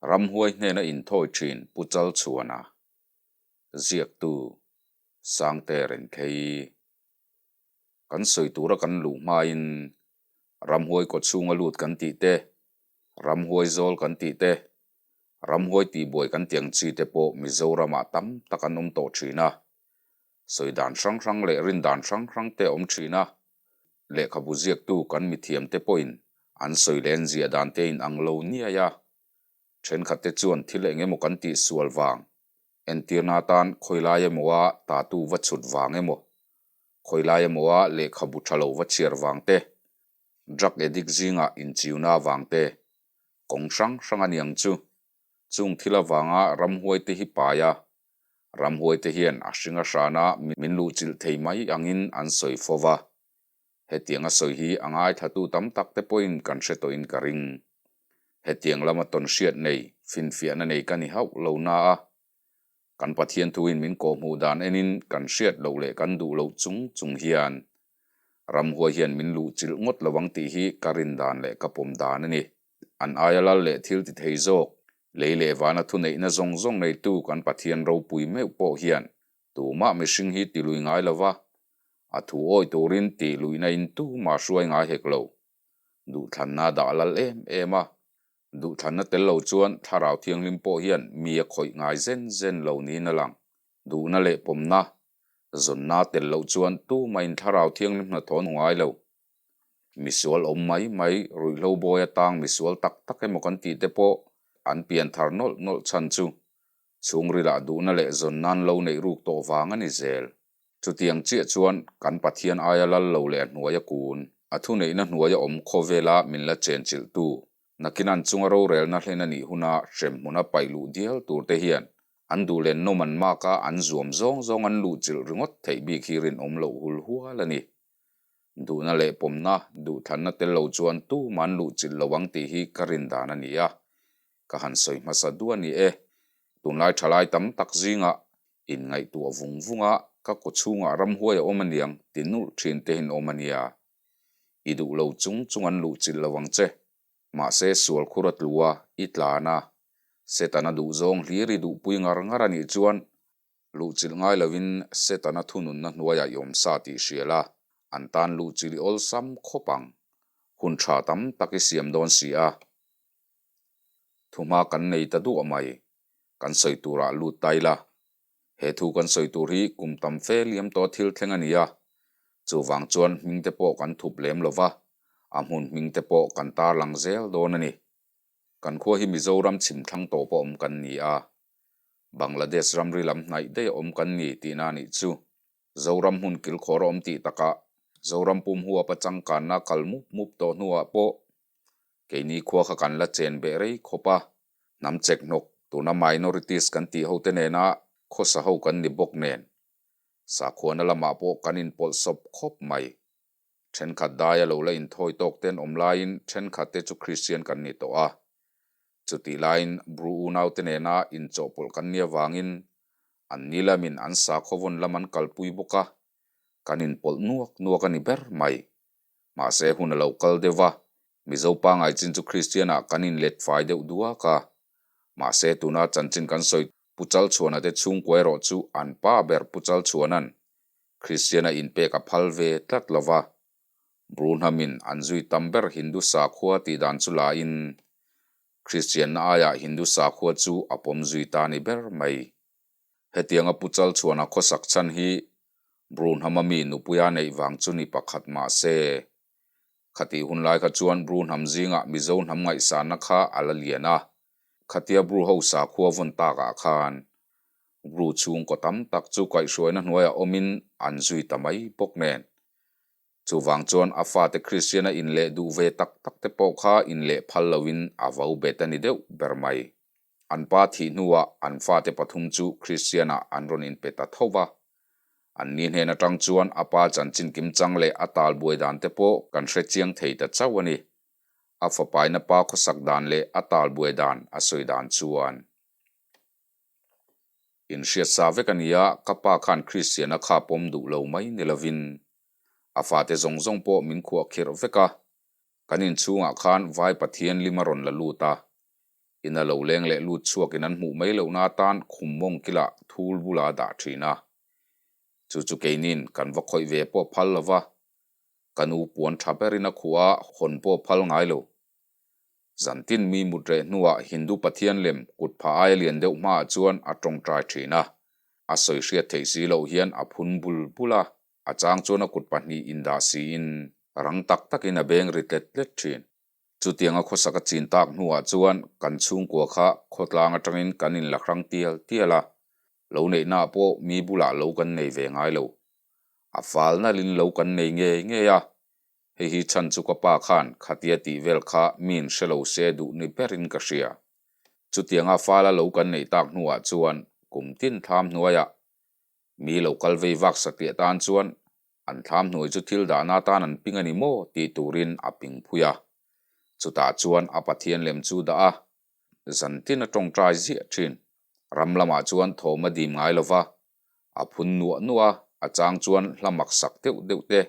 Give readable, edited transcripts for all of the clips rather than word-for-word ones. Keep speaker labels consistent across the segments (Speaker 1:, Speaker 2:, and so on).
Speaker 1: Ramhuai hnena inthawi thin Pu Chalchhuana, ziaktu Sangte Renkhei. Kan sawi tura kan luh hmain Ramhuai kawchhunga lut kan tih te, Ramhuai zawl kan tih te, Ramhuai tihbuai kan tih ang chi te pawh Mizoramah tam tak an awm tawh thin a. Sawi dan hrang hrang leh rin dan hrang hrang te a awm thin a. Lehkhabu ziaktu kan mithiam te pawhin an sawi leh an ziah dan te in ang lo niai a. Thenkhat te chuan thil eng emaw kan tih sual vang, entirna atan khawilai emawa tatu va chhut vang emaw, khawilai emawa lehkhabu tha lo va chhiar vang te, drug addict zingah inchiuna vang te, kawng hrang hrang a niang chu. Chung thil avanga ramhuai te hi pai a, ramhuai te hian a hring a hrana min luhchilh thei mai angin an sawi fo va. Hetiang a sawi hi a ngaithlatu tam tak te pawhin kan hre tawhin ka ring. Hetiang lama tawn hriat nei, finfiahna nei ka ni hauh lo na a. Kan Pathian thuin min kawhhmuh dan enin kan hriat loh leh kan duh loh chung chung hian ramhuai hian min luhchilh ngawt lo ang tih hi ka rin dan leh ka pawm dan a ni. An aia lal leh thil ti thei zawk, lei leh vana thuneihna zawng zawng neitu kan Pathian ropui meuh pawh hian Tumah mihring hi ti lui ngai lo va, a thu awi turin tih luihna in tumah hruai ngai hek lo. Duhthlanna a dah lal em em a, duhthlanna tel lo chuan Thlarau Thianghlim pawh hian mi a khawih ngai zen zen lo niin a lang. Duhna leh pawmna, zawnna tel loh chuan tumah in Thlarau Thianghlim hnathawh a ngai lo. Misual awm mai mai, ruihhlo bawi atang misual tak tak emaw kan tih te pawh an pianthar nawlh nawlh chhan chu Chhungrilah duhna leh zawn nan lo neih ruk tawh vang a ni zel. Chutiang chiah chuan kan Pathian aia lal lo leh a hnuaia kun, a thuneihna hnuaia awm khawvela min la chenchilhtu, nakin an chunga rorelna hlen a nih huna hremhmuna paih luh dial tur te hian an duh len nawm an mak a, an zuam zawng zawng an luhchilh ringawt theih bik hi rinawm loh hul hual a ni. Duhna leh pawmna, duhthlanna tel lo chuan tumah an luhchilh lo ang tih hi ka rin dan a ni a. Ka han sawi hmasa duh a ni e. Tunlai thalai tam tak zingah inngaihtuah vung vunga ka kaw chhungah ramhuai a awm aniang ti nulh thin te hin awm a nia. I duh lo chung chung an luhchilh lo ang che. Mahse sual khur a tlu a, i tlan a. Setana duhzawng hlir i duhpui ngar ngar a nih chuan Luhchilh ngai lovin Setana thununna hnuaiah i awm sa tih hria la, an tan luhchilh i awlsam khawp ang. Hun tha tam tak i siam dawn si a. Thuhma kan nei ta duah mai. Kan sawi turah lut ta ila. He thu kan sawi tur hi kum tam fe liam tawh thil thleng a ni a. Chuvang chuan hming te pawh kan thup lem lo va, a hmun hming te pawh kan tarlang zel dawn a ni. Kan khua hi Mizoram chhimthlang tawpa awm kan ni a, Bangladesh ramri lam hnaih daih a awm kan ni tihna a nih chu. Zoram hmun kilkhawr a awm tih takah Zoram pum huapa changkanna kal mup mup tawh hnuah pawh keini khua kha kan la chen beh rei khawp a, hnam chek hnawk tuna minorities kan tih hote nena khawsa ho kan ni bawk nen sakhuana lamah pawh kan inpawlh sawp khawp mai. Thenkhat daia lo la inthawi tawk ten awm laiin thenkhat te chu Kristian kan ni tawh a. Chutih laiin Bru unaute nena inchawhpawlh kan nih avangin an ni lamin an sakhaw vawn lam an kalpui bawk a, kan inpawlh nuak nuak a ni ber mai. Mahse hun a lo kal deuh va, Mizo pangai chin chu Kristianah kan inlet fai deuh duak a. Mahse tuna chanchin kan sawi Pu Chalchhuana te chhungkua erawh chu an pa ber Pu Chalchhuana'n Kristiana inpek a phal ve tlat lo va, Brunham-in an zui tam ber Hindu sakhua tih dan chu lain Kristianna aiah Hindu sakhua chu a pawm zui ta ni ber mai. Hetianga Pu Chalchhuana khawsak chhan hi Brunham-a mi nupuia neih vang chu ni pakhat mah se, khatih hun lai kha chuan Brunham zingah Mizo hnam ngaihsanna kha a la lian a, khatia Bru ho sakhua vawn takah khan Bru chhungkaw tam tak chu kaihhruaina hnuaiah awmin an zui ta mai bawk nen. Chuvang chuan a fate Kristiana inleh duh ve tak tak te pawh kha inleh phal loin a vo bet a ni deuh ber mai. An pa thih hnuah an fate pathum chu Kristianah an rawn inpe ta tho va. An ni hnen atang chuan a pa chanchin kimchang leh a tal buai dan te pawh kan hre chiang thei ta chauh a ni. A fapaina pa khawsak dan leh a tal buai dan a sawi dan chuan. Inhriat sa vek a nia, ka pa khan Kristiana kha pawm duh lo mai ni lovin a fate zawng zawng pawh min khuah khirh vek a, kan inchhungah khan Vai Pathian lim a rawn la lut a. Ina lo leng leh lut chhuakin an hmuh mai lohna atan khum mawng kilah thul bula a dah thin a. Chu chu keinin kan va khawih ve pawh phal lo va, ka nu puan tha berin a khuh a, hawn pawh phal ngai lo. Zantin mi mut reh hnuah Hindu pathian lem kut phah aia lian deuh hmaah chuan a tawngtai thin a, a sawi hriat theih si loh hian a phun bul bul a, a chang chuan a kut pahnih indah siin rang tak takin a beng ri tlet tlet thin. Chutianga khawsak a chin tak hnuah chuan kan chhungkua kha khawtlang atangin kan inla hrang tial tial a, lo neihnaah pawh mi bulah lo kan nei ve ngai lo. A fal nalhin lo kan nei ngei ngei a, hei hi chhan chu ka pa khan khatia tih vel kha miin hre lo se duh ni berin ka hria. Chutianga fala lo kan neih tak hnuah chuan kum tin thlam hnuaiah mi lo kal vei vak satliah tan chuan An thlam hnuai chu thil dahna atan an ping a ni maw tih turin a ping phui a. Chutah chuan a Pathian lem chu dah a, zantin a tawngtai ziah thin. Ram lamah chuan thawm a dim ngai lo va, a phun nuah nuah a, a chang chuan hla mak sak deuh deuh te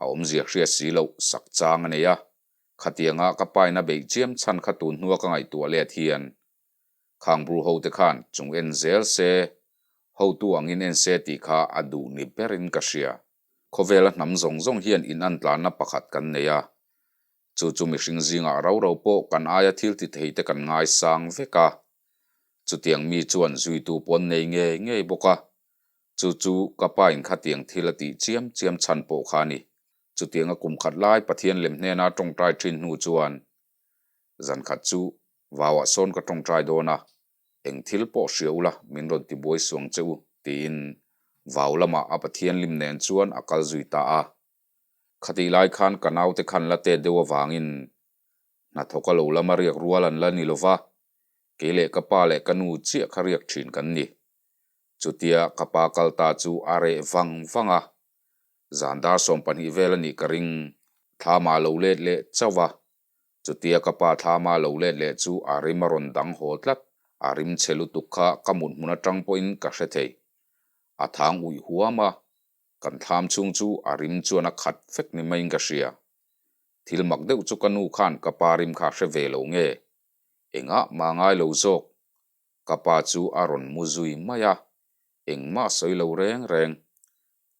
Speaker 1: a awmzia hriat si loh sak chang a nei a. Khatianga ka paina beih chiam chhan kha tun hnua ka ngaihtuah let hian Khang bru ho te khan chung en zel se, hotu angin en se tih kha a duh ni berin ka hria. Khawvela hnam zawng zawng hian in an tlanna pakhat kan nei a, chu chu mihring zingah ro ro pawh kan aia thil ti thei te kan ngaisang vek a. Chutiang mi chuan zuitu pawn nei ngei ngei bawk a, chu chu ka pa in khatiang thil a tih chiam chiam chhan pawh kha a ni. Chutianga kum khat lai Pathian lem hnena tawngtai thin hnu chuan zan khat chu Vauah sawn ka tawngtai dawn a, eng thil pawh hria ula min rawn ti buai suang che u, tiin vau lamah a Pathian lim nen chuan a kal zui ta a. Khatih lai khan ka naute khan la tet deuh avangin hnathawk a lo lama riak rual an la ni lo va, kei leh ka pa leh ka nu chiah kha riak thin kan ni. Chutia ka pa kal ta chu a reh vang vang a, zan dar 20 vel a nih ka ring, thlamah a lo let leh chauh va, Chutia ka pa thlama lo let leh chu a rim a rawn dang haw tlat, a rim chhe lutuk kha ka mut hmun atang pawhin ka hre thei. A thang uih huam a, kan thlam chhung chu a rim chuan a khat vek ni maiin ka hria. Thil mak deuh chu ka nu khan ka pa rim kha a hre ve lo nge? Engah mah ngai lo zawk. Ka pa chu a rawn mu zui mai a, engmah sawi lo reng reng.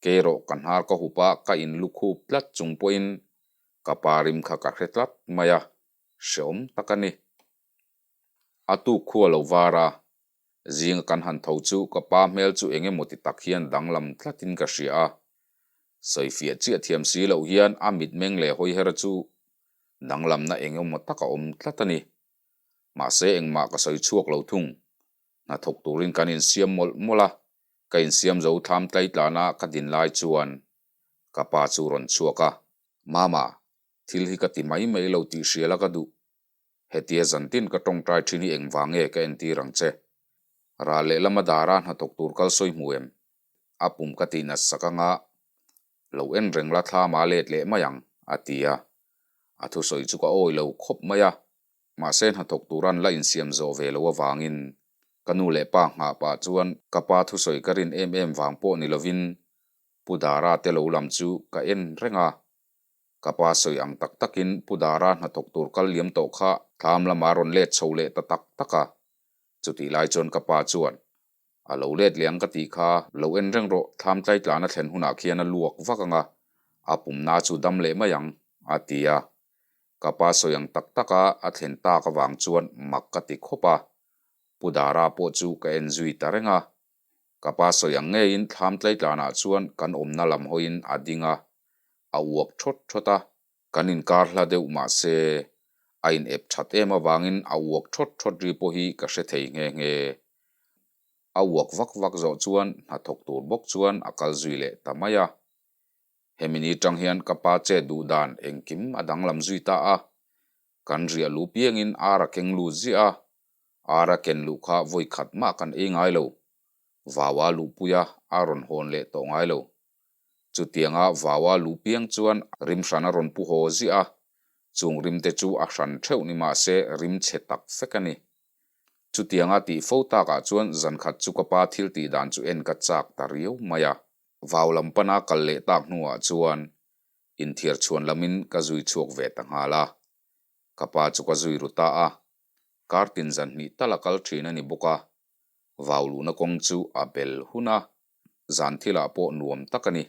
Speaker 1: Keirawh ka hnar ka hup a, ka in lu khup tlat chung pawhin ka pa rim kha ka hre tlat mai a, hreawm tak a ni. A tuk khu a lo var a, zinga kan han tho chu ka pa hmel chu eng emaw ti tak hian danglam tlatin ka hria a, sawifiah chiah thiam si loh hian a mitmeng leh hawiher chu danglamna eng emaw tak a awm tlat a ni. Mahse engmah ka sawi chhuak lo thung. Hnathawk turin kan insiam mawlh mawlh a, ka insiam zo thlam tlai tlana ka din lai chuan ka pa chu rawn chhuak a, Mama, thil hi ka ti mai mai lo tih hriala ka duh. Hetia zantin ka tawngtai thin hi engvang nge ka entir ang che? Ral lehlama dara hnathawk tur kal sawi hmu em? A pum ka tih nat sak anga lo en reng la thlama let leh mai ang, a ti a. A thusawi chu ka awi lo khawp mai a, Mahse hnathawk tur an la insiam zawh ve lo avangin ka nu leh pa nghah pah chuan ka pa thusawi ka rin em em vang pawh ni lovin Pu Dara te lo lam chu ka en reng a. Ka pa sawi ang tak takin Pu Dara hnathawk tur kal liam tawh kha thlam lamah a rawn let chho leh ta tak tak a. Chutih lai chuan ka pa chuan, A lo let leh ang ka tih kha, lo en reng rawh, thlam tlaitlana thlen hunah khian a luak vak ang a, a pumna chu dam leh mai ang, a ti a. Ka pa sawi ang tak taka a thlen tak avang chuan mak ka ti khawp a, Pu Dara pawh chu ka en zui ta reng a. Ka pa sawi ang ngeiin thlam tlaitlanah chuan kan awmna lam hawiin a ding a, a uak thawt thawt a. Kan inkar hla deuh mah se, a in ep that em avangin a uak thawt thawt ri pawh hi ka hre thei nghe nghe. A uak vak vak zawh chuan hnathawk tur bawk chuan a kal zui leh ta mai a. Hemi ni tang hian ka pa chet duh dan engkim a danglam zui ta a, kan riah lu piangin ar a keng lut ziah a, ar a ken luh kha vawi khat mah kan ei ngai lo, vaua luhpui a a rawn hawn leh tawh ngai lo. Chutianga vaua lu piang chuan rim hran a rawn pu haw ziah a, chung rim te chu a hran theuh ni mah se rim chhe tak vek a ni. Chutianga tih fo takah chuan zan khat chu ka pa thil tih dan chu en ka chak ta riau mai a. Vau lam pana kal leh tak hnuah chuan inthiar chhuan lamin ka zui chhuak ve ta nghal a. Ka pa chu ka zui ru ta a. Kar tin zan hnih tal a kal thin a ni bawk a, vau luhna kawng chu a bel hun a, zan thilah pawh nuam tak a ni.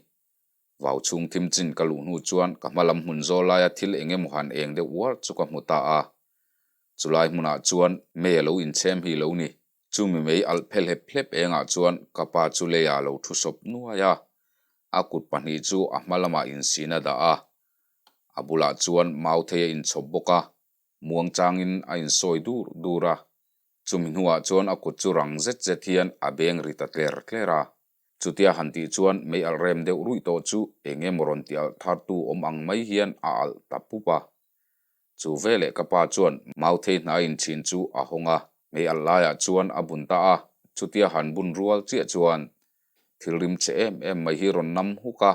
Speaker 1: Vau chhung thim chin ka luh hnu chuan ka hma lam hmun zawl laia thil eng emaw han eng deuh uar chu ka hmu ta a. Chulai hmunah chuan mei a lo inchhem hi lo ni. Chumi mei alh phe hlep hlep engah chuan ka pa chu leiah a lo thu sawp nuai a, a kut pahnih chu a hma lamah insin a dah a. A bulah chuan mauthei a inchhawp bawk a, Muangchangin a insawi dur dur a, chumi hnuah chuan a kut chu rang zet zet hian a beng ri ta tler tler a. Chutia han tih chuan mei alh rem deuh ruih tawh chu eng emaw rawn ti alh thartu awm ang mai hian a alh ta pup a. Chu veleh ka pa chuan mauthei hna inchhin chu a hawng a, mei alh laiah chuan a bun ta a, chutia han bun rual chiah chuan thil rim che em em mai hi rawn nam huk a,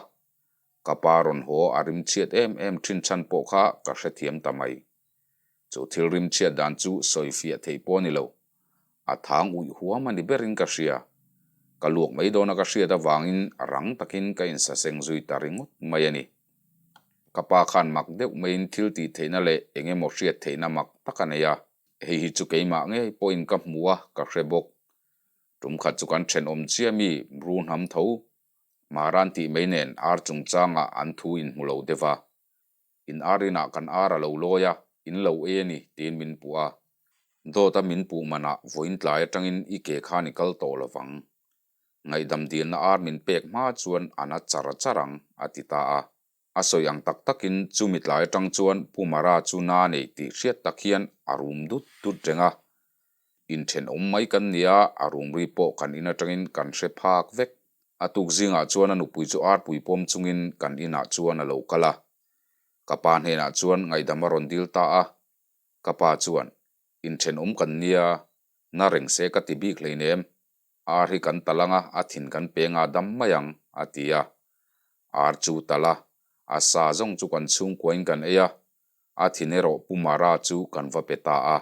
Speaker 1: Ka pa rawn haw a rim chhiat em em thin chhan pawh kha ka hrethiam ta mai. Chu thil rim chhiat dan chu sawi fiah theih pawh a ni lo. A thang uih huam a ni berin ka hria. Ka luak mai dawna ka hriat avangin rang takin ka insaseng zui ta ringawt mai a ni. Ka pa khan mak deuh maiin thil tih theihna leh eng emaw hriat theihna mak tak a nei a. Hei hi chu keimah ngei pawhin ka hmu a, ka hre bawk. Tum khat chu kan thenawm chiah mi bru hnam tho Maran tih mai nen ar chungchangah an thu in hmu lo deuh a. In ar inah kan ar a lo lawi a, in lo ei a ni tiin min puh a. Dawt a min puh manah vawiin tlai atangin i ke khan i kal tawh lo vang. Ngaihdam dilna ar min pek hma chuan a na char char ang, a ti ta a. A sawi ang tak takin chumi tlai atang chuan Pu Mara chu na nei tih hriat tak hian a rum dut dut reng a. Inthenawm mai kan nia, a rum ri pawh kan in atangin kan hre phak vek. A tuk zingah chuan a nupui chu arpui pawm chungin kan inah chuan a lo kal a. Ka pa hnenah chuan ngaihdam a rawn dil ta a. Ka pa chuan, Inthenawm kan nia, na reng se ka ti bik hleinem. Ar hi kan tal anga a thin kan peng a dam mai ang, a ti a. Ar chu tal a, a sa zawng chu kan chhungkuain kan ei a, a thin erawh Pu Mara chu kan va pe ta a.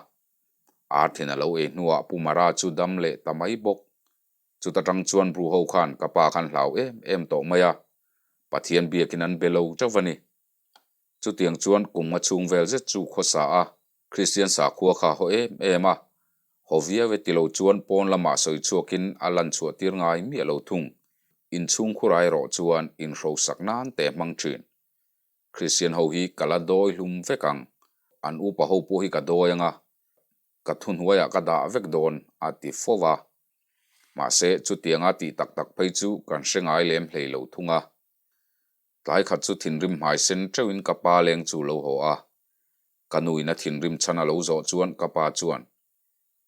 Speaker 1: Ar thin a lo ei hnuah Pu Mara chu dam leh ta mai bawk. Chuta tang chuan Bru ho khan ka pa khan hlau em em tawh mai a, Pathian biakin an be lo chauh a ni. Chutiang chuan kum nga chhung vel zet chu khawsa a, Kristian sakhua kha haw em em a, haw viau e tilo chuan pawn lamah sawi chhuakin a lan chhuah tir ngai miah lo thung. Inchhung khura erawh chuan inhrosak nan te hmang thin. Kristian ho hi ka la dawi hlum vek ang, an upa ho pawh hi ka dawi anga, ka thuhnuaiah ka dah vek dawn a ti fo va. Mahse chutianga tih tak tak phei chu kan hre ngai lem hlei lo thung a. Tlai khat chu thinrim hmai sen teuhin ka pa leng chu lo haw a. Ka nuin a thinrim chhan a lo zawh chuan ka pa chuan,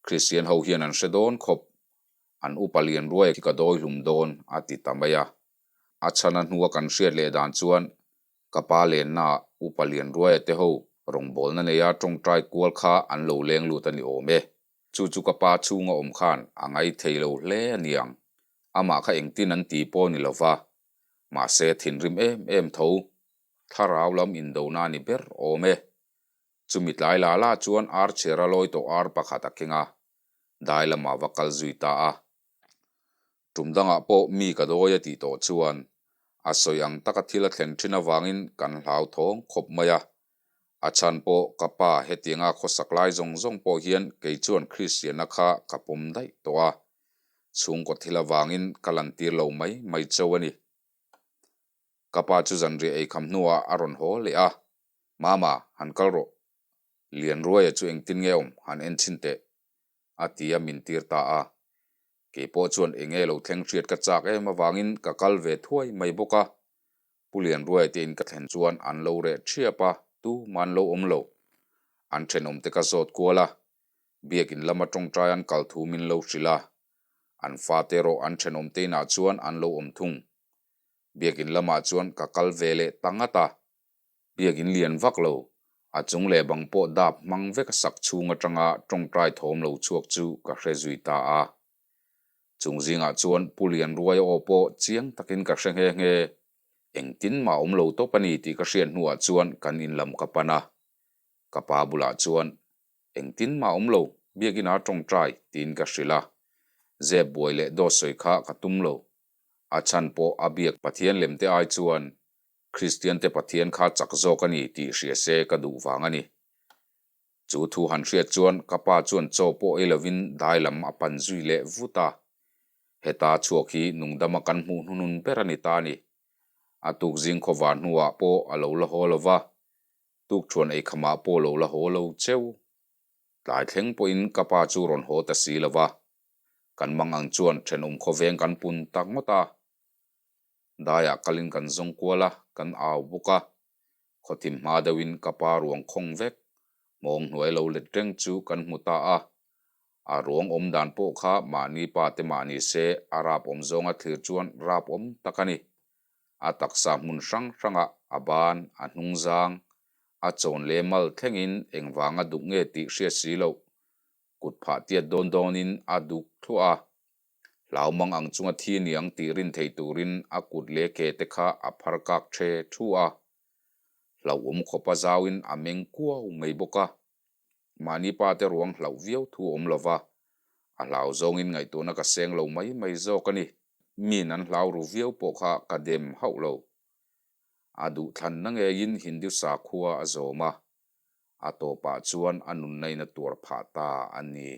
Speaker 1: Kristian ho hian an hre dawn khawp, an upa lian ruai khi ka dawi hlum dawn a ti ta mai a. A chhan a hnua kan hriat leh dan chuan ka pa lennaah upa lian ruaia te ho rawngbawlna neia tawngtai kual kha an lo leng lut a ni awm e. Chu chu ka pa chhunga awm khan a ngaithei lo hle a niang. Amah kha engtin an ti pawh ni lova, Mahse thinrim em em tho, thlarau lam indona a ni ber awm e. Chumi tlai la la chuan ar chhiar a lawi tawh ar pakhat a keng a, dai lamah va kal zui ta a. Tum dangah pawh mi ka dawi a tih tawh chuan a sawi ang taka thil a thlen thin avangin kan hlauthawng khawp mai a. A chhan pawh ka pa hetianga khawsak lai zawng zawng pawh hian kei chuan Kristianna kha ka pawm daih tawh a. Chhungkaw thil avangin ka lantir lo mai mai chauh a ni. Ka pa chu zanriah eikham hnuah a rawn haw leh a, Mama, han kal rawh. Lianruaia chu engtin nge awm han en chhin teh, a ti a min tir ta a. Kei pawh chuan eng nge lo thleng hriat ka chak em avangin ka kal ve thuai mai bawk a. Pu Lianruaia te in ka thlen chuan an lo reh ṭhiap a, tumah an lo awm lo. An ṭhenawmte ka zawt kual a, Biakin lama tawngtai an kal thu min lo hrilh a, an fate erawh an thenawmte inah chuan an lo awm thung. Biakin lamah chuan ka kal ve leh ta ngat a, biakin lian vak lo, a chung leh bang pawh dap hmang vek a sak chhung atanga tawngtai thawm lo chhuak chu ka hre zui ta a. Chung zingah chuan Pu Lianruaia aw pawh chiang takin ka hre nghe nghe. Engtin mah awm lo tawp a ni tih ka hriat hnuah chuan kan in lam ka pan a. Ka pa bulah chuan Engtin mah awm lo, biakina tawngtai tiin ka hrilh a. Zep buai leh dawt sawi kha ka tum lo. A chhan pawh a biak Pathian lem te ai chuan Kristian te Pathian kha chak zawk a ni tih hria se ka duh vang a ni. Chu thu han hriat chuan ka pa chuan chaw pawh ei lovin dai lam a pan zui leh vut a. Heta chhuak hi nungdama kan hmuh hnuhnun ber a ni ta a ni. A tuk zing khawvar hnuah pawh a lo la haw lo va, tukṭhuan eikhamah pawh lo la haw lo cheu. Tlai thleng pawhin ka pa chu rawn haw ta si lo va, kan mang ang chuan ṭhenawm khawveng kan pun tak ngawt a. Daiah kalin kan zawng kual a, kan au bawk a. Khawthim hma deuhin ka pa ruang khawng vek, hmawng hnuai lo let reng chu kan hmu ta a. A ruang awm dan pawh kha mahni pa te mah ni se a rap awm zawnga thlir chuan rap awm tak a ni. A taksa hmun hrang hrangah a ban, a hnung zang, a chawn leh mal thlengin engvanga duk nge tih hriat si loh kut phah tiat dawn dawnin a duk thluah a. Hlau mang ang chunga thi niang tih rin thei turin a kut leh ke te kha a phar kak the thu a. Hlauhawm khawpa zauin a meng kuau mai bawk a. Mahni pa te ruang hlauh viau thu awm lo va, a hlau zawngin ngaihtuahna ka seng lo mai mai zawk a ni. Miin an hlau ru viau pawh kha ka dem hauh lo. A duhthlanna ngeiin Hindu sakhua a zawm a, a tawpah chuan a nunna in a tuar phah ta a ni.